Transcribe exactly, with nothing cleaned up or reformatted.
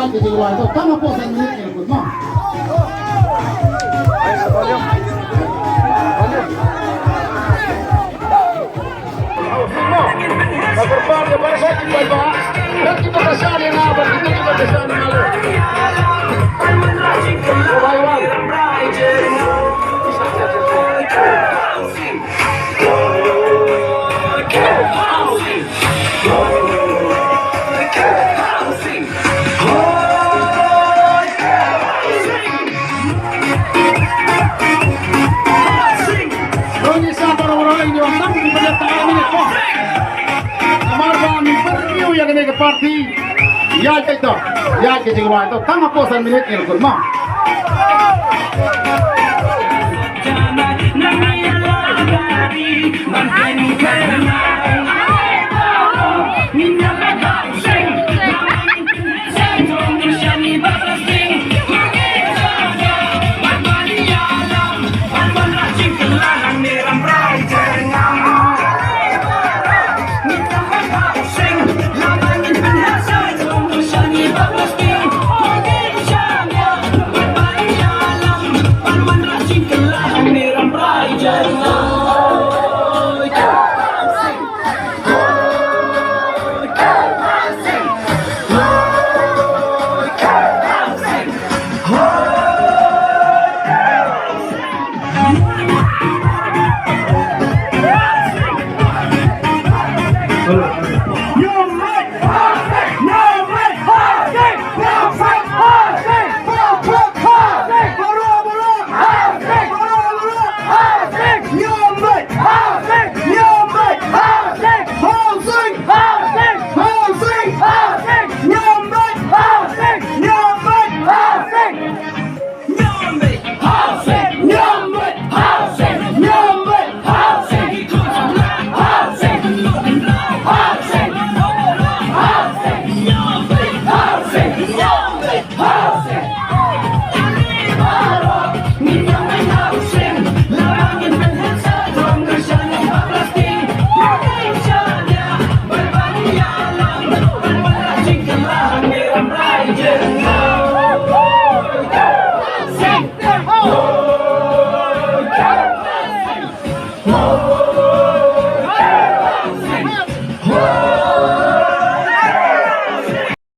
Ka jingwan to tang hapoh san minit ïa la kut ma. Uni sa para orang ini orang tak boleh berdebat minit kok. Amar ba ni perlu ya kena ke parti. Ya kita, ya kita jingwan to tang hapoh san minit ïa la kut ma.